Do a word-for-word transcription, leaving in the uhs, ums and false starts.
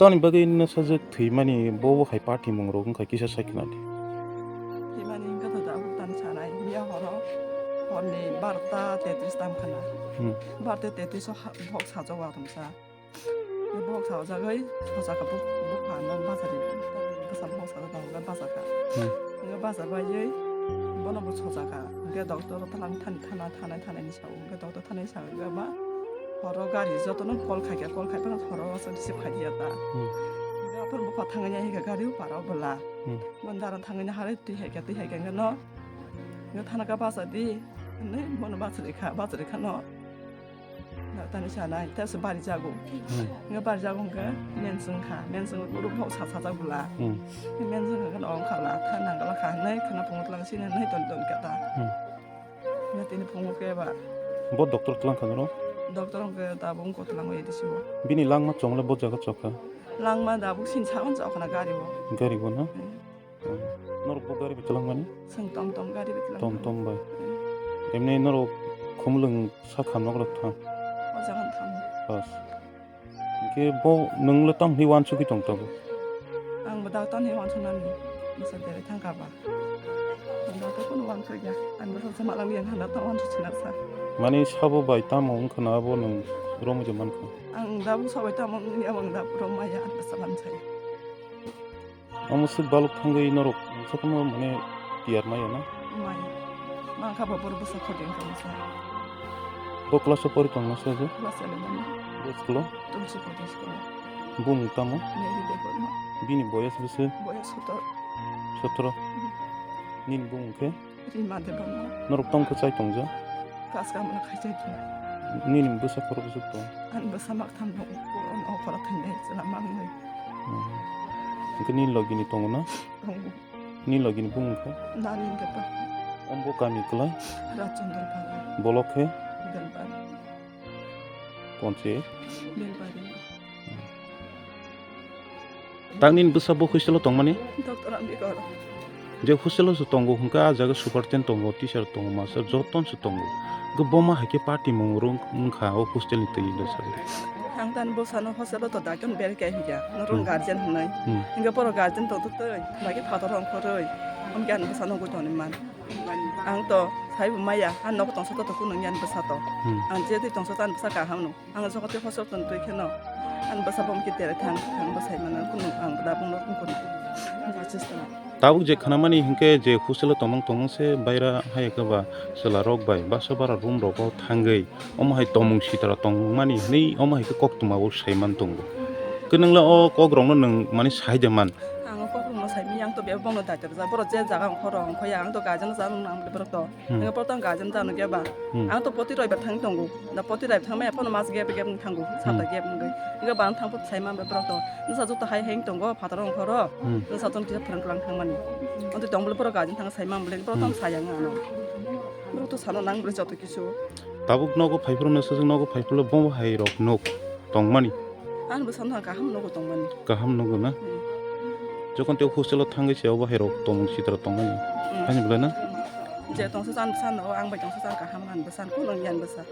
Tamoni bagwi nwsajwk thwimani bo bo hai party mung rok wngkha kisa sai khna di. Thwimani wngkha tho da, abuk tani sanai. Miya horo horni barota tetris tam khna. Hmm. Barota tetris o ha-, bok sajak o atongsa. Bok sajagwi sajak ka buk, buk pha no bajari. Bwsa bok sajak tong khe bajak kha. Hmm. Wngkhe bajak baiwi bono bo sajak kha. Hwnkhe doctor o tlang thani thana, thanai thanai ni sao. Hwnkhe doctor thani sao hwnkhe ba horo gari jotono call khai kha, call khai phano horo aswk receive khai diya ta. Hmm. Hwnkhe aphuru bupha thangwi ya hika gari o para o bwla. Hmm. Bon dara thangwi na hare twi hai kha, twi hai kha hwnkhe no, no thana kha bachadi, hinwi bono bachadi kha, bachadi kha no. Tani sanai, tei se bari jago. Hmm. Hwnkhe bari jago hwnkhe menswng kha, menswng oro bok sa sajak bwla. Hmm. Menswng kha no ongkha bwla, thana kha bwla kha hinwi khana phungo tlang sini hinwi ton ton kha ta. Hmm. Hwnkhe tini phungo khe ba. Bo doctor tlang kha noro? Doctor hwnkhe tabuk wngkha tlang o A D C o. Bini langma chongmale bo jaga chokha? Langma da buk sin sagon chokna gari o. Gari o na? Hmm. Hmm. Norok bo gari bai twlang mani? Chwng tom tom gari bai twlang. Tom tom bai. Hmm. Emni norok khumlwng sakha nok rok thang? O jaga thang. Bas. Hwnkhe bo nwng le tam hwnwi uansugwi tong tabuk? Ang bo doctor ni uansuknani. Bwsa dere thang kha ba. Ang doctor kunu uansuk ya. Ang bwsa se malang yang handa ta uansuk sinak sa. Mani sabo bai tamo wngkha na abo nwng romwi de mankha? Ang da bwsa bai tamo wngya ang da romaya ang bwsa mansai. Omo swk baluk thangwi norok mungsa phano mane tiyar maya na? Maya. Mangkha bo borok bwsa khoti wngkha mungsa. Bo class o pori tong masa je? Class eleven o. Bo school o? Tulsi Pradhan school o. Bumung tamo? Mary Debbarma. Bini boyas bwswk? Boyas sotor. Sotro. Hmm. Nini bumung khe? Rima Debbarma. Norok tong khe chai tongja? Kaska mano khai chai tong. Nini bwsa khorok bwswk tong? Ani bwsa mak tham tong. Puron o khorok thang dai chwla mang nai. Hmm. Hwnkhe nini logi ni tongo na? Tongo. Nini logi ni bumung khe? Nani Debbarma. Ombo kami kwlai? Rajchandra Pala. Bolok khe? Belbari. Ponche? Belbari. Tang nini bwsa bo hostel o tongmani? Doctor Ambika oro. Je hostel o se tongo hwnkhe ah jaga superintendent tongo, teacher tongo, master joto se tongo. Hwnkhe bo ma hai khe party mung rwng wngkha o hostel ni twi le sari. Ang tani bwsano hostel o to daikon berke hiya, norok Hmm. guardian hwnwi. Hmm. Hwnkhe borok guardian tongtwtwi, bai khe phataro ongkhorwi. Hwnkhe ani bwsano gwi tongni man. Ang to saibo maya, ani nogo tongsa to kunu ani bwsa to. Hmm. Ang je twi tongsa to ani bwsa kaham no. Ang jogo tei hostel tong twi kheno, ang bwsa bom khe tere thang, ang bwsai mano, kunu ang da bumno kunu. Tabuk je khnamani hinkhe je hostel o tongmung tongmung se baira hai khe ba chwla rok bai basa bara room rogo thangwi omo hai tomung sitra tongmani hinwi omo hai khe koktwma o saiman tongo. Kwnwng le o kok rokno nwng mani sai de man. Ang o kok rokno sai mi, ang to bebak bongno daitya rwjak, borok je jaga ongkhoro ongkhoya, ang to guardian jano nang borok to. Hmm. Hingke portang guardian jano keba. Hmm. Ang to poti roibar thang tongo. Da poti roibar thang maya pono mas gap gap wng thango. Hmm. Sata gap wngwi. Hingke bang thang pot sai man borok to. Nisa joto hai heng tongo, phataro ongkhoro. Hmm. Nisa ton kisa phrang klang thang mani. Onti tong bole borok guardian thang sai man bole borok tong Hmm. sayang ano. Borok to sano nang bole joto kisu. Tabuk nogo phaiphuru no sujung nogo phaiphuru bo hai rok nok tong mani. Ang bwsa no kaham nogo tongmani. Kaham nogo na? Hmm. Jokon tei hostel o thangwi se obo hai rok tong sitra tongmani. Hmm. Ani bwle na? Hmm. Je tongsa chan bwsa no, ang bai tongsa chan kaham ang bwsa, kuno yan bwsa.